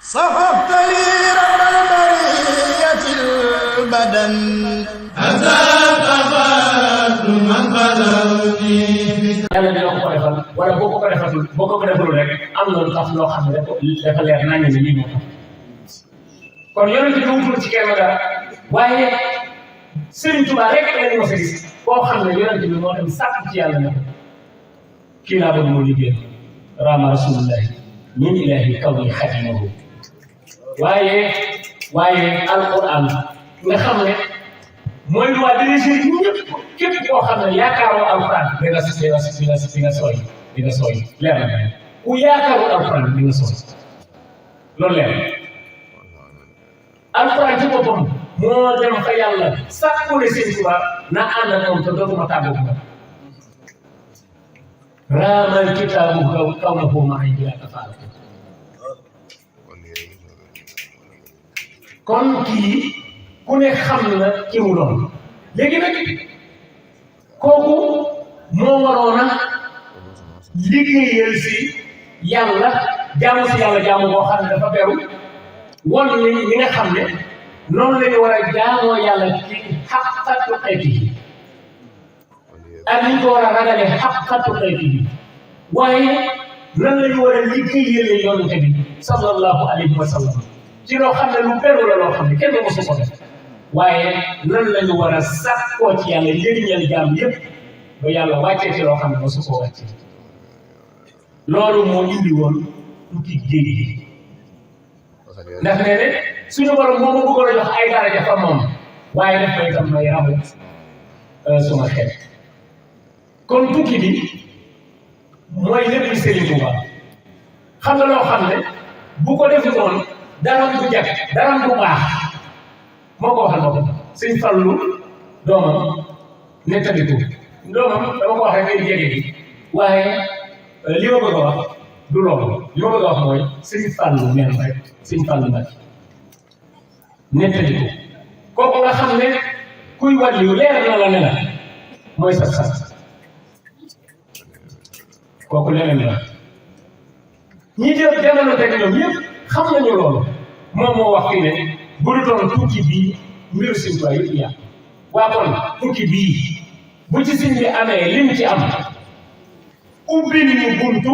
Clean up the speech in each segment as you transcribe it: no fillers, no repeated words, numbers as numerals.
صففت لي رب البرية البدن أنت أخذت من بلغني. yàlla dina ko defal wala boo ko defatul boo ko defalul rek am na lu tax loo xam ne dafa leer naa ne lii moo tax kon yonent bi wutul ci kenn dara waaye Sëriñ Tuubaa rek la ñu mos a gis boo xam ne yonent bi moo dem sàkk ci yàlla ne kii laa bëgg moo liggéey raama rasulullahi min ilahi kawni xadimahu waaye alquran nga xam ne mooy waa dirigé ñëpp képp koo xam ne yaakaaroo alquran di nga sooy leer na ku yaakaaroo alquran di nga sooy loolu leer alquran ci boppam moo dem fa yàlla sàkku ne Sëriñ Tuubaa na ànd ak moom te dootuma tàggoog moom raamal kitaabu kaw na foo ma ay bila kafaala kon kii ku ne xam na ki mu doon léegi nag kooku moo waroon a liggéeyal si yàlla jaamu boo xam ne dafa beru won ñi nga xam ne noonu la ñu war a jaamoo yàlla ci xaqatu xeeti yi ak ni ñu ko war a ragale xaqatu xeeti yi waaye nan la ñu war a liggéeyale yonent bi sallallahu alayhi wa sallam ci loo xam ne lu beru la loo xam ne kenn mosu ko def waaye nan la ñu war a sàkkoo ci yàlla njëriñal jaam yëpp ba yàlla wàccee ci loo xam ne mosu koo wàccee loolu moo indi woon tukki géej gi ndax nee ne suñu borom moo ma bëggoon a jox ay daraja fa moom waaye def may tam may ramu suma xel kon tukki bi mooy lépp Sëriñ Tuubaa xam nga loo xam ne bu ko defi woon daram du jag daram du baax moo ko waxal boppam Sëñ Fallu doomam nettaliku doomam dama ko wax rek ngeen jege gi waaye li ma bëgg a wax du loolu li ma bëgg a wax mooy Sëñ Fallu nen rek Sëñ Fallu Mbàkke nettaliku kooku nga xam ne kuy wàllu leer na la ne la mooy sa sant kooku leneen la ñi jël jamono teg ñoom yëpp xam nañu loolu moom moo wax fii ne bu du doon tukki bii mbiru Sëñ Tuubaa yëpp yàq waa kon tukki bii bu ci sëñ bi amee lim ci am ubbil ñu buntu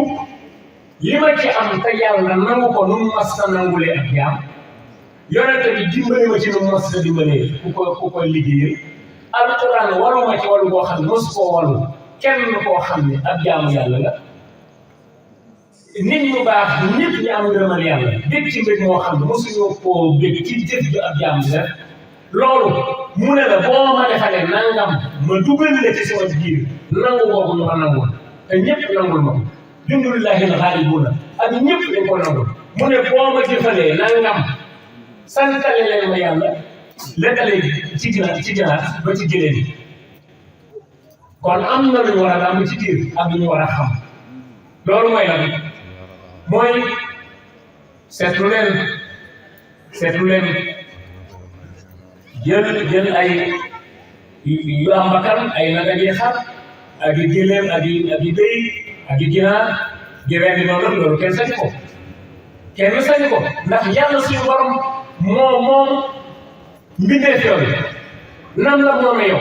li ma ci am te yàlla nangu ko nu mu mas a nangulee ak jaam yonent bi dimbali ma ci nu mu mas a dimbalee ku ko liggéeyal alquran walu ma ci walu boo xam ne mosu koo walu kenn koo xam ne ab jaamu yàlla la nit ñu baax ñëpp ñu am ngërëmal yàlla bég ci mbég moo xam ne mosuñu koo bég ci jëf ju ab jaam bi la loolu mu ne la boo ma defalee nangam ma dugal la ci sama biir nangu boobu ñu ma nangul te ñëpp nangul ma ko alhamdulillahi al-ghalibuna ak ñëpp dañ ko nangul mu ne boo ma jëfalee nangam santale leen ma yàlla lekkalee ci ginaar ba ci jëlee bi kon am na lu ñu war a am ci biir ak lu ñu war a xam loolu mooy lan mooy seetlu leen jël ay yu am bakkan ay nag ak yi xar ak yi gëléem ak yi béy ak yi ginaar di rendi noonu loolu kenn sañu ko ndax yàlla suñu borom moom mbindeef yooyu nan la moome yow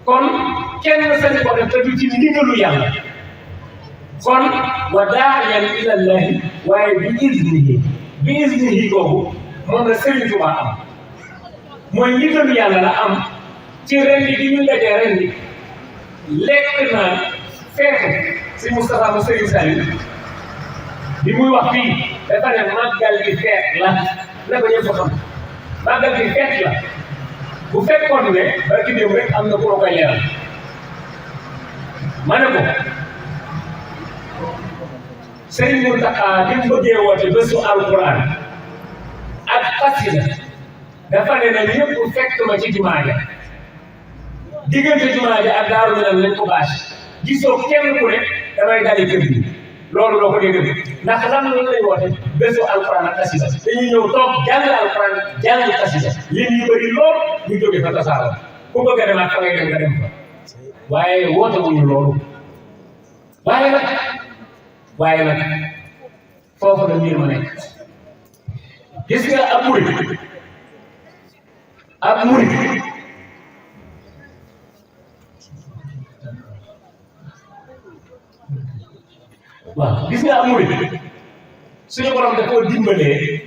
kon kenn sañu ko def te du ci ndigalu yàlla kon wa daa'iyan ilallahi waaye bi iznihi boobu moom la Sëriñ Tuubaa am mooy ndigalu yàlla la am ci rendi gi ñu dajee rendi lekk na feetu si Moustapha mu Sëriñ Saliou bi muy wax fii dafa ne màggal gi feet la na ko ñëpp xam màggal gi feet la bu fekkoon ne barki démb rek am na ku koy leeral ma ne ko Sëriñ Muntaxa bi mu bëggee woote bésu alquran ak xasida dafa ne na ñëpp fekk ma ci jumaa ja diggante jumaa ja ak Daaru Minam lañ ko bâche gisoo kenn ku ne damay dali kër gi loolu doo ko dégg ndax lan lañ woote bésu alquran ak xasida dañuy ñëw toog jàng alquran jàng xasida lim yu bëri lool ñu jóge fa tasaaroo ku bëgg a demaat fa ngay dem nga dem fa waaye woote wuñu loolu waaye nag foofu la mbir ma nekk gis nga ab murit waaw gis nga ab murit suñu borom da koo dimbalee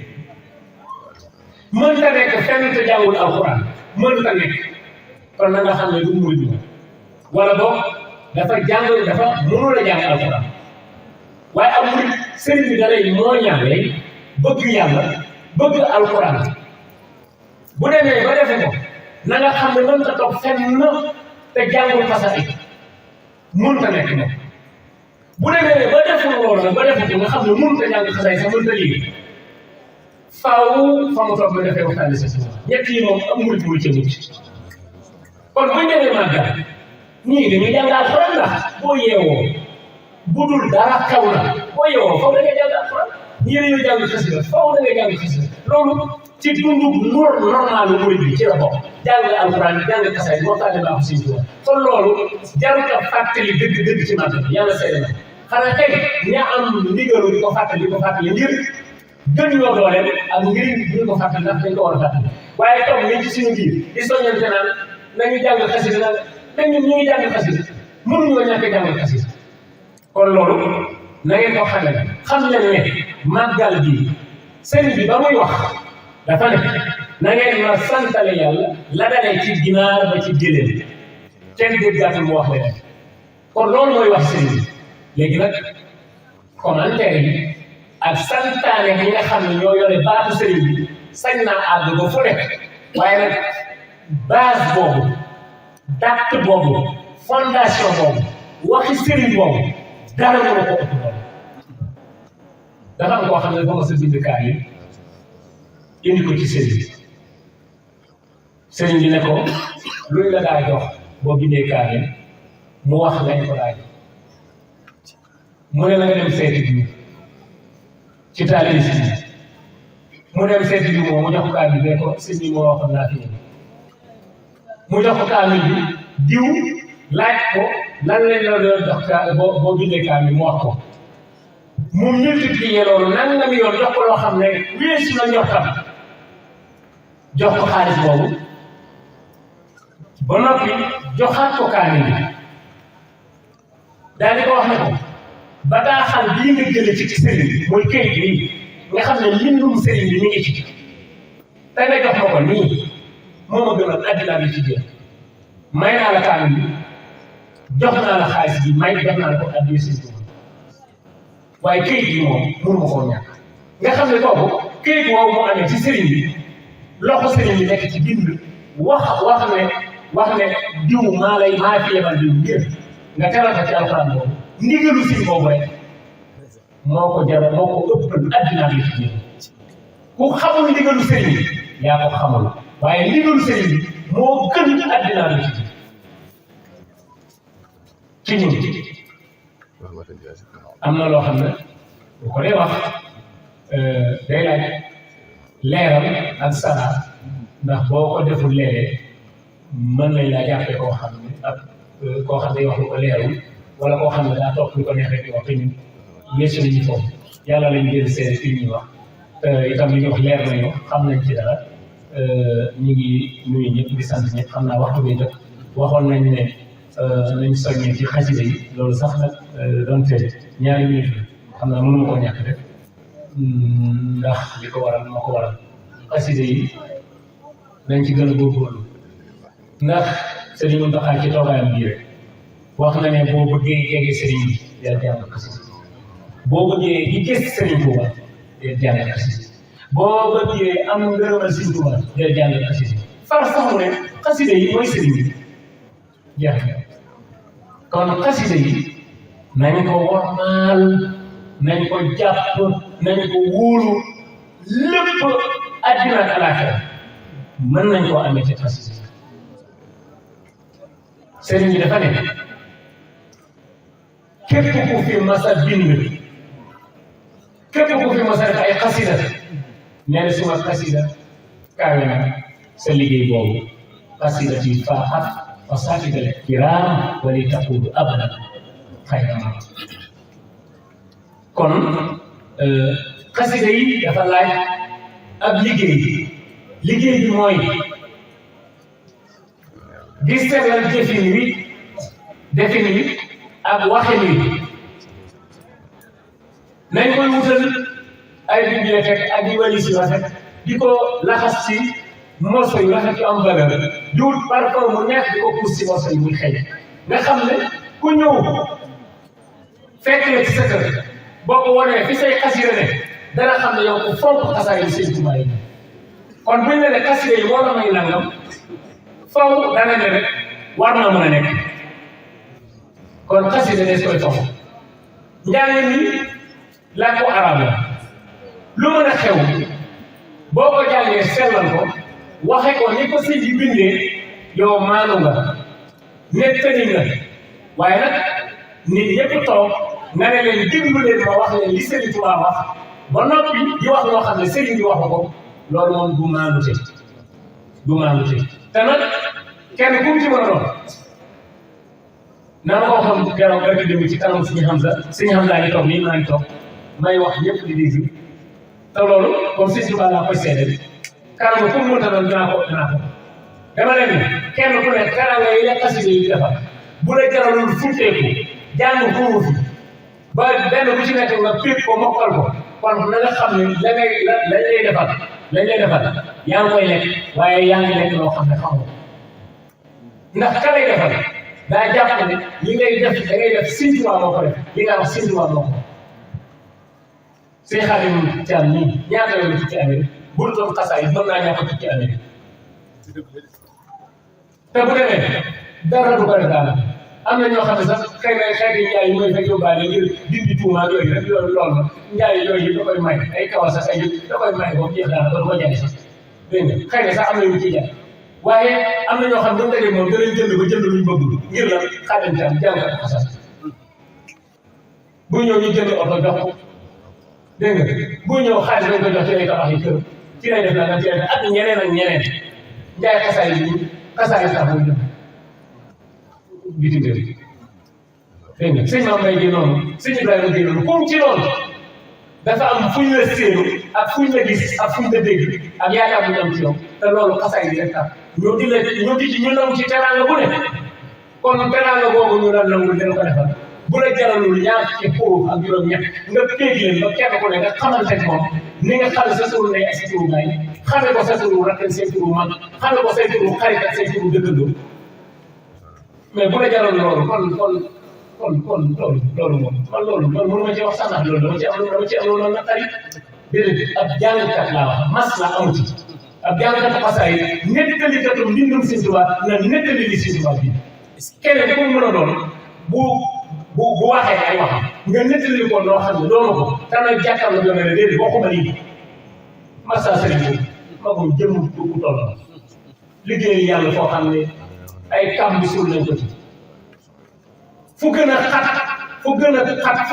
mënta nekk fenn te jàngul alxuraan mënta nekk kon na nga xam ne du murit bi wala boog dafa mënul a jàng alxuraan waaye ab murit sëriñ bi da lay mooñaale bëgg yàlla bëgg alxuraan bu demee ba defe ko na nga xam ne mënta toog fenn te jàngul xasaayid mënta nekk moom bu demee ba deful loolu nag ba defe ko nga xam ne mënta jàng xasaayid sax mënta liggéey faaw fa mu toog ba defee waxtaan si ñett yi moom am murit muy ca mucc kon buñ demee màggal ñii dañuy jàng alxuraan ndax boo yeewoo bu dul dara kaw na boo yeewoo foofu da ngay jàng alxuraan ñii dañuy jàng xasida foofu da ngay jàng xasida loolu ci dundu normalu murit bi ci la bokk jàng alxuraan jàng xasaayid waxtaane baaxu Sëñ Tuubaa kon loolu jarut a fàttali dëgg ci màggal yàlla seede na xanaa kay ña am ndigalu di ko fàttali ngir gën ñoo dooleel ak ngir ñu ko fàttali ndax dañ ko war a fàttali waaye toog nañ ci suñu biir di soññante naan nañu jàng xasida naan te ñun ñu ngi jàng xasida mënuñoo ñàkk a jàng xasida kon loolu na ngeen ko xam leen ne màggal bi sëriñ bi ba muy wax dafa ne na ngeen ma santale yàlla la dalee ci ginaar ba ci gëléem kenn déggaatul mu wax leen kon loolu mooy wax sëriñ bi léegi nag commentaire yi ak santaane ñi nga xam ne ñoo yore baatu sëriñ bi sañ naa àgg ba fu nekk waaye nag base boobu dàtt boobu fondation boobu waxi sëriñ boobu dara mënu ko ëpp doole dafa am koo xam ne ba ma sa bind kaay yi indi ko ci sëriñ bi ne ko luñ la daa jox boo bindee kaay yi mu wax lañ ko daa jox mu ne la nga dem seeti bi ci taalibe si mu dem seeti bi moom mu jox ko kaamil bi ko sëñ bi moo waxoon naa fi ñëw mu jox ko kaamil bi diw laaj ko lan lañ la doon jox boo bindee kaamil mu wax ko mu multiplier loolu nangami yoon jox ko loo xam ne weesu na njortam jox ko xaalis boobu ba noppi joxaat ko kaamil bi daal di ko wax ne ko bataaxal bii nga jëlee ci sëriñ bi mooy këyit bi nga xam ne mbindum sëriñ bi mi ngi ci te nga jox ma ko nii moo ma gënal àddina bi ci biir may naa la kaamil bi jox naa la xaalis bi may jox naa la ko addiya Sëriñ Tuubaa waaye këyit bi moom mënu ma koo ñàkk nga xam ne kooku këyit woowu moo amee ci sëriñ bi loxo sëriñ bi nekk ci bind wax ne diw maa fi yebal diw ngir nga teral ko ci alxuraan boobu ndigalu si boobu rek moo ko jaral moo ko ëppal addinaa bi ci biir ku xamul ndigalu sëriñ bi yaa ko xamul waaye ndigalu sëriñ bi moo gën addinaa bi ci ñun am na loo xam ne bu ko dee wax day laaj leeral ak saraat ndax boo ko deful leeree mën nañ laa jàppee koo xam ne ak koo xam ne wax lu ko leerul wala koo xam ne daa toog lu ko neex rek di wax te ñun yéesu nañu foofu yàlla lañu jël seede fi ñuy wax itam li ñuy wax leer nañu xam nañ ci dara ñu ngi nuyu ñëpp di sant ñëpp xam naa waxtu bi jot waxoon nañ ne nañ soññee ci xasida yi loolu sax nag donte ñaari minute la xam naa mënuma koo ñàkk def ndax li ko waral moo ko waral xasida yi nañ ci gën a góorgóorlu ndax sëriñ Mountakha ci toogaayam bii rek wax na ne boo bëggee jege sëriñ bi del jàng xasida boo bëggee di gis sëriñ Tuuba del jàng xasida boo bëggee am ngërëmal sëriñ Tuuba del jàng xasida far sax mu ne xasida yi mooy sëriñ bi jeex na kon xasida yi nañ ko wormaal nañ ko jàpp nañ ko wóolu lépp àddina ak alaaxira mën nañ koo amee ci xasida sëriñ bi dafa ne képp ku fi masa bind képp ku fi masa def ay xasida nee na suma xasida kawe na sa liggéey boobu xasida ci faaxat wa saafidal kiraam wali taqudu abadan xayra ma kon xasida yi dafa laaj ab liggéey bi mooy di sellal defin wi ak waxin wi nañ koy wutal ay bibliothèque ak di walis yu rafet di ko laxas ci morceau yu rafet yu am valeur di wut parfum mu neex di ko pousse ci morceau yi muy xëy nga xam ne ku ñëw fekk la ci sa kër boo ko wanee fi say xasida ne dana xam ne yow ku fonk xasaay yi Sëñ Tuubaa yi kon buñ ne xasida yi moo la may nangam faw dana ne rek war na mën a nekk kon xasida des koy topp njàng mi làkku arab la lu mën a xew boo ko jàngee sellal ko waxe ko ni ko sëñ bi bindee yow maanu nga nettali nga waaye nag nit ñëpp toog nga ne leen déglu leen ma wax leen li Sëriñ Tuubaa wax ba noppi di wax loo xam ne sëriñ bi waxu ko loolu moom du maanute te nag kenn ku mu ci mën a doon naa ma ko waxoon keroog rek dem ci kanam suñu Hamza ngi toog nii maa ngi toog may wax ñëpp di dégg te loolu comme Sëriñ Tuubaa laa koy seede kanam ku mu mënta doon dinaa ko dama leen ne kenn ku ne kanam yi la xasida yi defar bu la jaralul futteeku jàng kuuru fi ba benn bu ci nekk nga pépp ko mokkal ko kon na nga xam ne lañ lay defal yaa ngi koy lekk waaye yaa ngi lekk loo xam ne xamoo ndax ka lay defal daa jàpp ne li ngay def da ngay def Sëñ Tuubaa moo ko def li nga wax Sëñ Tuubaa moo ko Sëñ Xaadim Caam nii ñaata yoon tukki Amérique bu dul doon xasaay mën naa ñàkk tukki Amérique te bu demee dara du ko def daal am na ñoo xam ne sax xëy na xeeti njaay yi mooy fekk yóbbaale ngir dindi tuuma yooyu rek loolu la njaay yooyu da koy may ay kawas ak ay da koy may boobu jeex daal ba du ko jaay sax dégg nga xëy na sax am na yu ciy jaay waaye am na ñoo xam ne bu ñu dajee moom danañ jënd ba jënd luñ bëgg ngir la Xaadim Caam jàng ko sax bu ñëw ñu jënd oto jox ko dégg nga bu ñëw xaalis dañ ko jox ci ay tabax yi kër ci lay def naa ci lay def ak ñeneen njaay xasaay yi sax muy dem bitim réew dégg nga sëñ Mame Mbaye gi noonu sëñ Ibrahima gi noonu comme ci loolu dafa am fuñ la séenu ak fuñ la gis ak fuñ la dégg ak yaakaar bu ñu am ci yow te loolu xasaay yi rek tax ñu nangu ci teraanga bu ne kon teraanga boobu ñu la nangu dina ko defal bu la jaralul ñaar ci foofu ak juróom-ñett nga péeg leen ba kenn ku ne nga xamante ne moom ni nga xame sa turu ndey ak sa turu baay xame ko sa turu rakk ak seen turu mag xame ko say turu xarit ak seen turu dëkkandoo mais bu la jaral loolu kon loolu moom man mënu ma ci wax sax ndax loolu dama ci am loolu naqari déedéet ab jàngkat laa wax mas la amu ci ab jàngkat xasaay nettalikatu mbindum Sëñ Tuubaa na nettali li Sëñ Tuubaa bi keneen ku mën a doon bu waxee ay waxam nga nettali ko loo xam ne doonu ko dana jàkkaarloo doon ne déedéet bokkuma lii masa sëriñ bi magum jëm ku toll liggéey yàlla foo xam ne ay kàmb suul nañ ko ci fu gën a xat fu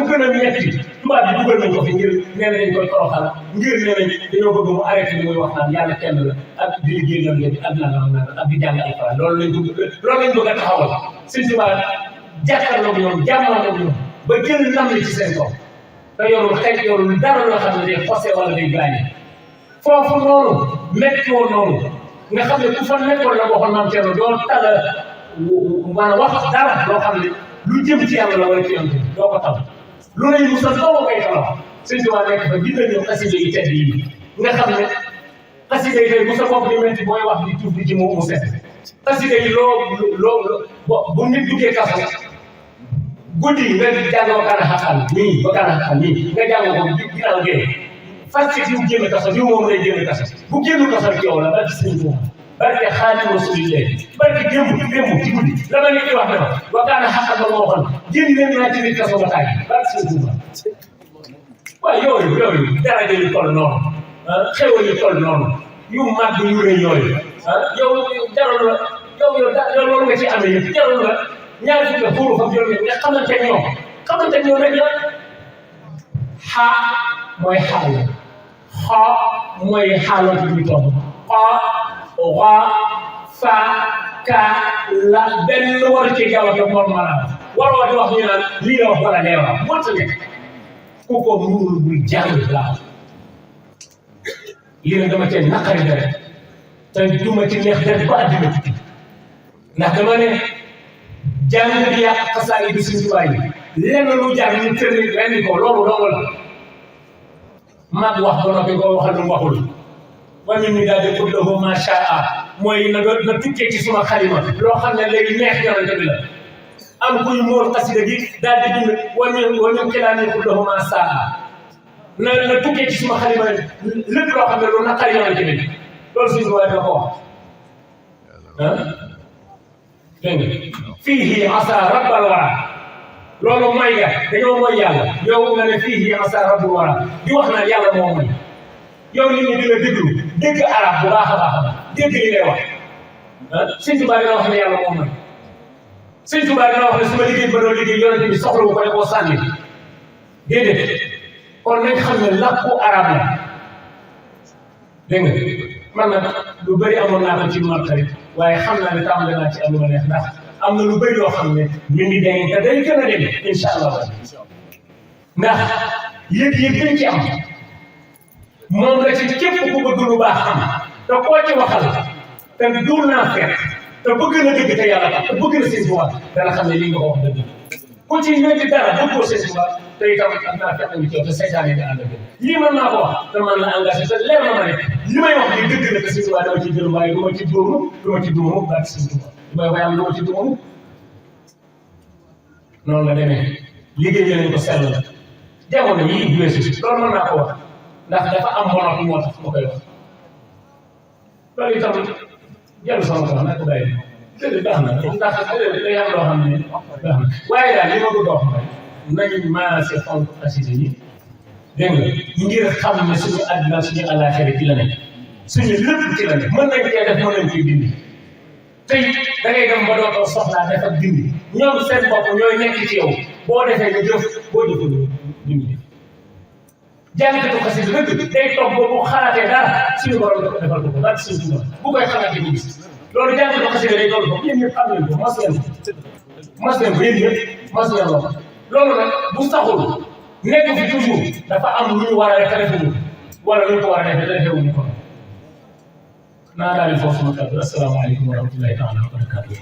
gën a metti tubaab bi dugal nañ ko fi ngir nee nañ koy toroxal ngir nee nañ dañoo bëgg mu arrêté li muy wax naan yàlla kenn la ak di liggéey yoon bi ak nangam ak di jàng ay Alxuraan loolu lañ bëgg a taxawal Sëñ Tuubaa jàkkaarloog ñoom jàmmaarloog ñoom ba jël ndam li ci seen kaw te yorul dara loo xam ne day forcé wala day gaañe foofu noonu métti woon noonu nga xam ne ku fa nekkoon la waxoon maam Thierno doo tala maanaam wax dara loo xam ne lu jëm ci yàlla la wala ci yoon doo ko taw lu lay musal doo koy tabax Sëñ Tuubaa nekk fa gis nañu xasida yi tedd yi nga xam ne xasida yi tey bu sa bopp di métti booy wax di tuuf di ci mu set xasida yi bu nit duggee kaso guddi nga jàng Wakana Haqqan nii nga jàng ko ginnaaw gee fas ci diw génn kaso diw moom lay génn kaso bu génn kaso rek yow la barke Sëñ Tuubaa barke Xaadimu Rasuulillah barke démb ci guddi la ma nit di wax dafa Wakana Haqqan ba ma waxoon génn leen naa ci biir kaso ba taay barke Sëñ Tuubaa waaye yooyu daraja yu toll noonu xewal yu toll noonu yu màgg yu rëy yooyu yow jarul la yow loolu nga ci amee yëpp jarul la ñaari fukki la fóoru fam juróom nga xamante ñoom rek la xaa mooy xaal xaa mooy xaaloo bi muy tomb xaa fa ka la benn war ci gawate moom maanaam waroo di wax ñu naan lii la wax wala lee wax mënta nekk ku ko mënul bul jàng laa lii nag dama cee naqari dara te duma ci neex dara ba àddina tukki ndax dama ne jàng di yàq xasaay bi suñu tubaay yi lenn lu jàng ñu tënk rendi ko loolu dong la mag wax ba noppi ko waxal lu mu waxul wa min midaadi kullahu ma shaa mooy na tukkee ci suma xalima loo xam ne léegi neex yonente bi la am kuy mool xasida gi daal di bind wa min xilaami kullahu ma saa na tukkee ci suma xalima lépp loo xam ne lu naqari yonente bi loolu suñu tubaay da ko wax ah dégg nga fiihi asa rabbal wara loolu mooy nga dañoo mooy yàlla yow nga ne fiihi asa rabbul wara di wax naa yàlla moo mooy yow nit ñi di la déglu dégg arab bu baax a baax a baax dégg li ngay wax ah Sëñ Tuubaa dina wax ne yàlla moo mooy Sëñ Tuubaa dina wax ne su ma liggéey ba doon liggéey yonente bi soxla wu ko ne koo sànni déedéet kon nañ xam ne làkku arab la dégg nga man nag lu bëri amoon naa ko ci martari waaye xam naa ne tàmbali naa ci am lu ma neex ndax am na lu bëri loo xam ne ñu ngi dañ te day gën a dem incha allah ndax yëg-yëg dañ ci am moom la ci képp ku bëgg lu baax am te koo ci waxal te duul naa fekk te bëgg na dëgg te yàlla tax te bëgg na seen tubaab dana xam ne lii nga ko wax dëgg ku ci ñëw dara bëggoo seen tubaab te itam am naa fekk ngi ci yow te seytaane di ànd ak lii mën naa ko wax te man la engagé te leer na ma ne li may wax ni dëgg la te seen tubaab dama ci jël waaye du ma ci dóomu du ma ci dóomu baat seen tubaab li may wax du ma ci dóomu noonu la demee liggéey nañ ko sell la jamono yii weesu loolu mën naa ko wax ndax dafa am mbooloo moo tax ma koy wax loolu itam jël sama wax nag bàyyi déedéet baax na ndax day am loo xam ne baax na waaye daal li ma bëgg a wax mooy nañu maase fonk xasida yi dégg nga ngir xam ne suñu àddina suñu àllaaxira ci la nekk suñu lépp ci la nekk mën nañ cee def mën nañ koy dindi tey da ngay dem ba dootoo soxlaa def ak dindi ñoom seen bopp ñooy nekk ci yow boo defee nga jëf boo jëfandoo dindi jàngkatu xasida dëgg day toog ba bu xalaatee dara suñu borom da ko defal ko daal suñu tubaab bu koy xalaatee ko gis loolu jàngkatu xasida day toog ba yéen ñëpp xam nañ ko mas ngeen ko yéen ñëpp mas ngeen ko loolu nag bu saxul nekk fi toujours dafa am lu ñu war a def te defuñu wala lu ñu ko war a def te defewuñu ko naa daal di foofu sama kàddu asalaamaaleykum wa rahmatullahi taala wa barakatuh